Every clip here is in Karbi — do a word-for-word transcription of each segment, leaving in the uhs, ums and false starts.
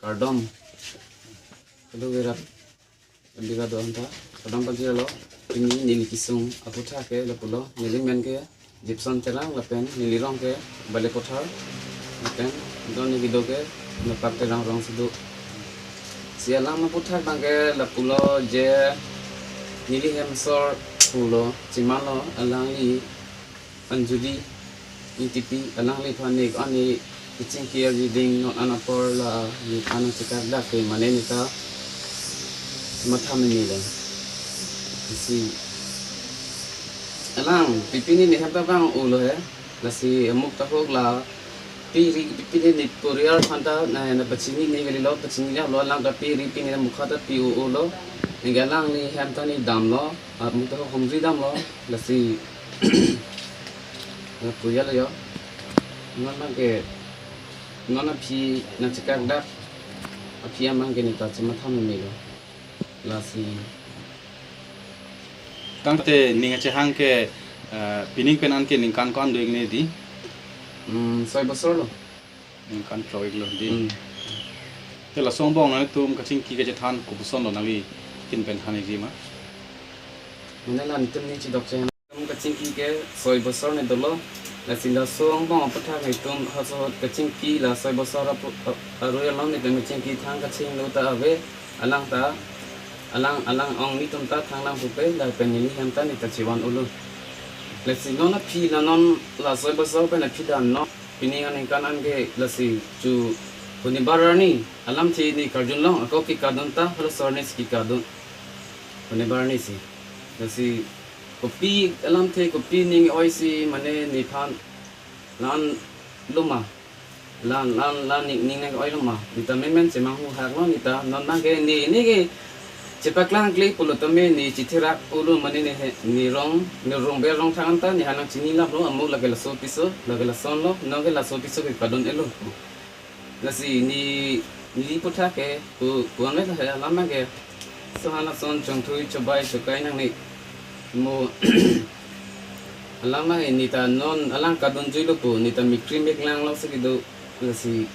Kardom. Hello, Virat. Bika do anta. Kardom pajirlo. Pini neli kesung aputhak ke lapulo. Neli men ke Gibson Terang lapen neli rong ke Balepathar. Lapen do neli do ke Nopak Terang rong si do. Si alam aputhak abang ke lapulo je neli hemsor pulo, chimalo alangli Anjali Ingtipi, alangliphan ne ani kachingki arjuding non an apor la nephan chekak dak ke mane neta matha meme lo. Si alang pipini ne hem ta bang ulo he. Lasi amuk tahok la piri pipini ne poriyal aphan ta na na pachinine kalilo, pachinine lo, alang ta piri pini mukha ta pi u ulo. Neke alangli hem ta ne damlo, amuk tahok humri damlo. Lasi la poriyal yo. Non abang ke, non aphi nangchekak dak aphi abang ke neta chematha meme lo. Lasi. Tangte ning kachehang ke, eh, pining pen an ke ningkan ko-an do-ik ne dei? Hmm, soi bosor lo. Ningkan throk-ik lo dei. Hmm. Te laso angbong nanglitum kachingki kachethan kopuson lo, nangli kin pen than-ikji ma? Mane la netum ne chedok che. Kachingki ke soi bosor ne dolo. Lasi laso angbong aputhak netum halaso ahut kachingki la soi bosor apu-, a-, arui along netum kachingki thang kachinglu ta ave. Alang ta, alang, alang ong netum ta thang nang pupe, lapen neli hem ta neta chevan ulo. Lasi non aphi la non la soi bosor pen aphi la non pini aningkan an ke lasi chu honibar arni alamthe ne karjun long, ako kekadun ta halaso arni si kekadun. Honibar arni si. Lasi kopi alamthe, kopi ning oi si mane nephan lan lo ma. Lan, lan, lan ning, ning nang oi lo ma. Neta memen chemanghu hak lo neta. Non abang ke ne, ne ke chepaklang kle pulo tame ne chitherak ulo mane ne he, ne rong, ne rong ber rong thang ta nephan nangchini lap lo, amuk lake laso piso, lake lason lo, non ke laso piso kekadun-et lo. Lasi ne, neli aputhak ke, pu, pu-an le he alam abang ke. Sohan ason chongthui chobai chokai nangne. Mo alam abang neta non alang kadunjui lo pu, neta mikri miklang lo si kedo, lasi.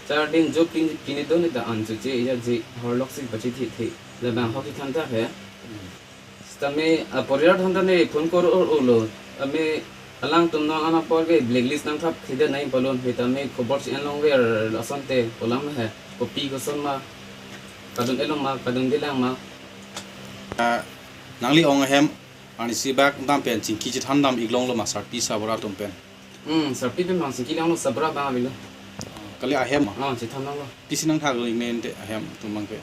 Char din jo pin, pini do neta an choche ya je horlok si pachithe the. Labang hok chethan ta he. Sitame, ah, poriyal aphan ta ne phone call or ulo. Ame alangtum non an apor ke blacklist nangthap khide nai palun. Sitame khobor si enlong ver asonte pu alam he. Kopi koson ma, kadun-et lo ma, kadunde lang ma. Ah, nangli ong ahem arnisi bak dam pen chingki chethan dam-ik long lo ma sarpi sabura atum pen? Hmm, sarpi pen bang chingki long lo, sabura bang avelo. Kali ahem ma? Oh, chethan long lo. Pisi nangthak lo-ik ne ante ahem atum abang ke?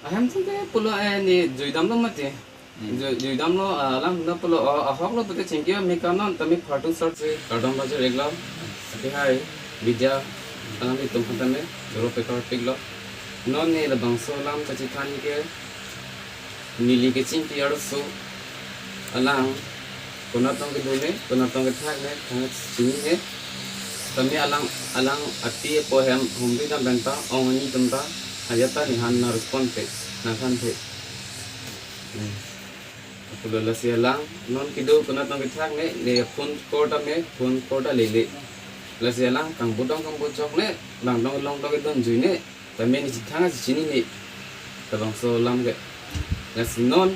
Ahem atum ke pulo, eh, ne juidam lo mati. Hmm. Jui, juidam lo, ah, alang na pulo, oh, ahok lo pute chingki me kanon tame phartu sar se kardom bajir-ik lo. Ati hai, Vidya, alanglitum aphan tame, doro pekar pik lo. Non ne labangso alam kachethan ke, neli kachingki arloso, alang, konat tong kedo ne, konat tong kethak ne, thang chinine. Tame alang, alang ati apo hem humri dam pen ta, ong ani atum ta, ajat ta nephan nang respond the, nangthan the. Hmm. Pulo lasi alang, non kedo konat tong kethak ne, ne phone call tame, phone call ta lele. Lasi alang kangpu tong kangpu chok ne, bang tong long tong kedunjui ne, tame ne chithang si chinine. Labangso alam ke. Lasi non,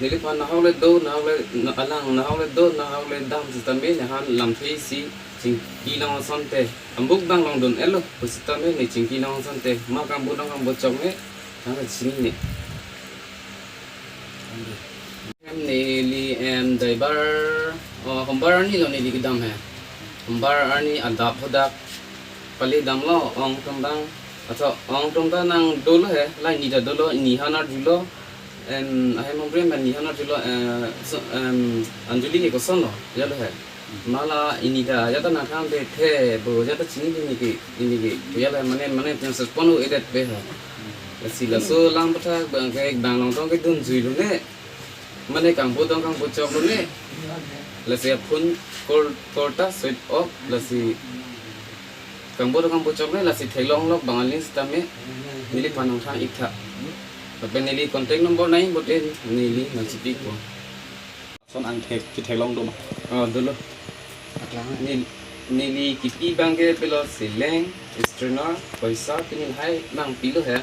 neliphan nahok le do, nahok le, na-, alang nahok le do, nahok le dam sitame nephan lamthe si chingki long asonte. Amuk bang longdun-et lo, pusitame ne chingki long asonte. Ma kangpu tong kangpu chok ne, thang si chinine. Em neli em daibar, oh, hombar arni lo neli kedam he. Hombar arni adap hadak pali damlo, ong atum abang. Ato ong atum ta nang dolo he, la ne ta dolo, nephan arjulo. Em, ahem hombre pen nephan arjulo, eh, so, em, Anjali ke koson lo, ya lo he. Mala ne ta, ya ta nangthan the the, bo ya ta chinine ke, ne ke, ya la mane, mane, respond-un-edet pe ha. Lasi laso alam aputhak abang ke, bang long tong kedunjui lo ne. Mane kangpu tong kangpu chok lo ne. Lasi phone call, call ta switch off, lasi kangpu tong kangpu chok ne, lasi theklong lok bang aling sitame, neliphan nangthan-ik tha. Lapen neli contact number nai, bote neli nangchipik po. Lason angthek, chitheklong do ma? Oh, dolo. Aklang. Neli, Neli kipi abang ke pilo ceiling, strainer, poisa pini lahai abang pilo he.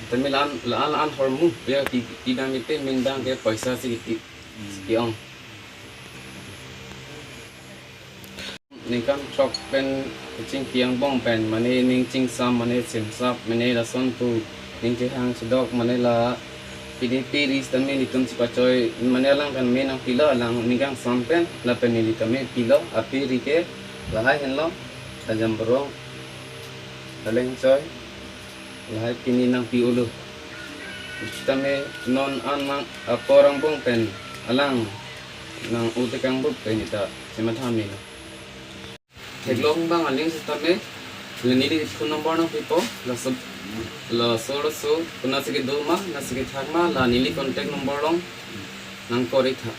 Tame la-an, la-an, la-an ahormu, ya kipi abang ke payment abang ke poisa si kipi, si ki-ong. Ningkan throk pen kachingki angbong pen, mane ning chingsam, mane simsap, mane lason pu, ning chehang chedok, mane la pide pe ri sitame netum chipachoi, mane alang kan me nangpilo, alang ning kangsam pen, lapen neli tame pilo, ape ri ke lahai henlo, Ajam Borong, Aleng Choi, lahai pini nangpi-olo. Sitame non an mang apor angbong pen, alang nang-o tekang bup pen ita, chematha mena. Theklong abang aling sitame, la neli phone number nangpipo, laso, laso, laso, konatsi kedo ma, konatsi kethak ma, la neli contact number along nang-call-ik tha.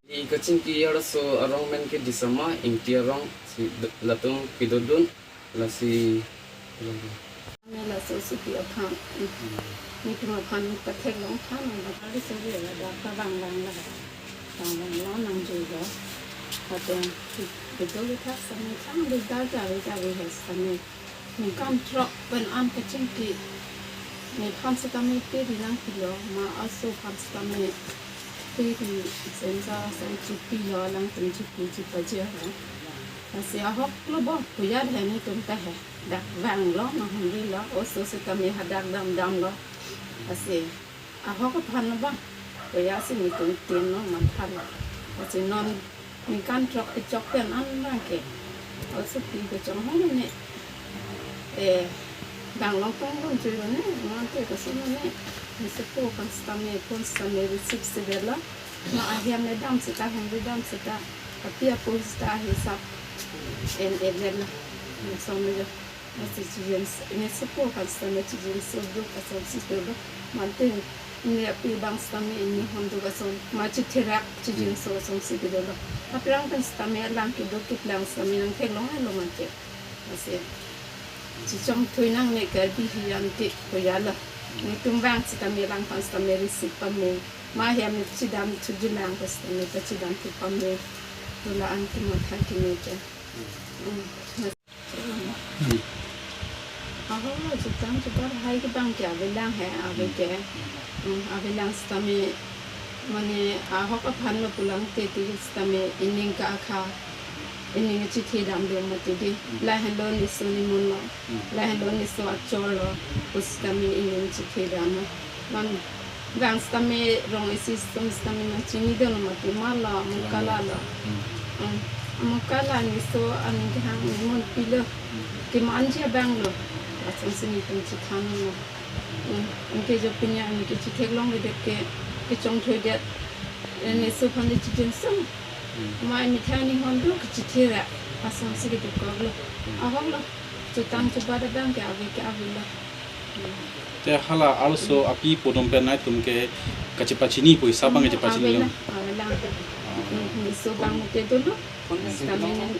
Neli kachingki arloso arong amen ke Disama Ingti arong, si, latum kedodun, lasi, Neli laso supi aphan, netum aphan patheklong tha, nang bakal suri la dak pavang vang la, pavang vang lo nangjuilo. Lapen video kethak sitame thang dikdar kave kave he sitame. Ningkan throk pen an kachingki, nephan sitame pe ri nangpilo, ma aso aphan sitame pe ri, sensa sai chipilo, alangtum chipi chipajirlo. Lasi ahok lo bo, koya he netum ta he. Dak vanglo, nang humri lo, oso sitame hadak damdamlo. Lasi ahok aphan lo ba, koya si netum tin lo, mathalo. Lasi non ningkan throk kechok pen an abang ke, oso pi kechok ho ne, eh, vanglo tong tong chui lo ne, non te koson ne, ne sepo kan sitame, phone sitame receive si detlo. Ma ahem ne dam seta, humri dam seta, api apo seta, hisap en-e detlo. Lason lo jo. Lasi chijin s-, ne sepo kan sitame chijinso duk asonsi dolo. Mate ne api abang sitame ne honduk ason, ma chitherak chijinso asonsi dolo. Aphrang kan sitame alang kedo keplang sitame nangtheklong helo mate. Lasi chichongthui nangne, Karbi hiyan ti koya lo. Netum vang sitame alangphan sitame receive pame. Ma hem ne chidam thuji lang ko sitame pachidam thu pame. Pu la-an kematha keme ke. Hmm. Hmm. Ahok lo, chutang chubar hai ke abang ke avelang he, ave ke. Hmm, avelang sitame, mane ahok aphan lo pulang te ti sitame ining ka akha, ining chithe dam do mati di. Hmm. Lahenlo neso nimun lo. Hmm. Lahenlo neso achor lo. Pu sitame ining chithe dam lo. Man vang sitame rong isi sum sitame nangchini dolo mati, ma lo, Amokala lo. Hmm. Hmm. Amokala neso aning kehang nimun pilo. Hmm. Kemanji abang lo. Asonsi netum chethan lo. Hmm. Anke jo pini arni ke chitheklongledet ke, kechongthuidet. Eh, neso aphan le chijinso. Hmm. Ma methang ne honduk kechithe ra. Asonsi kedokok lo. Hmm. Ahok lo. Chutang chubar abang ke ave ke avelo. Hmm. Te hala arloso api apo atum pen nangtum ke kachepachini, poisa abang kachepachini lo. Avelang, avelang. Ah. Hmm, neso abang mate dolo. Phone ke sitame, eh,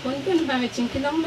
phone pen abang chingkilong lo.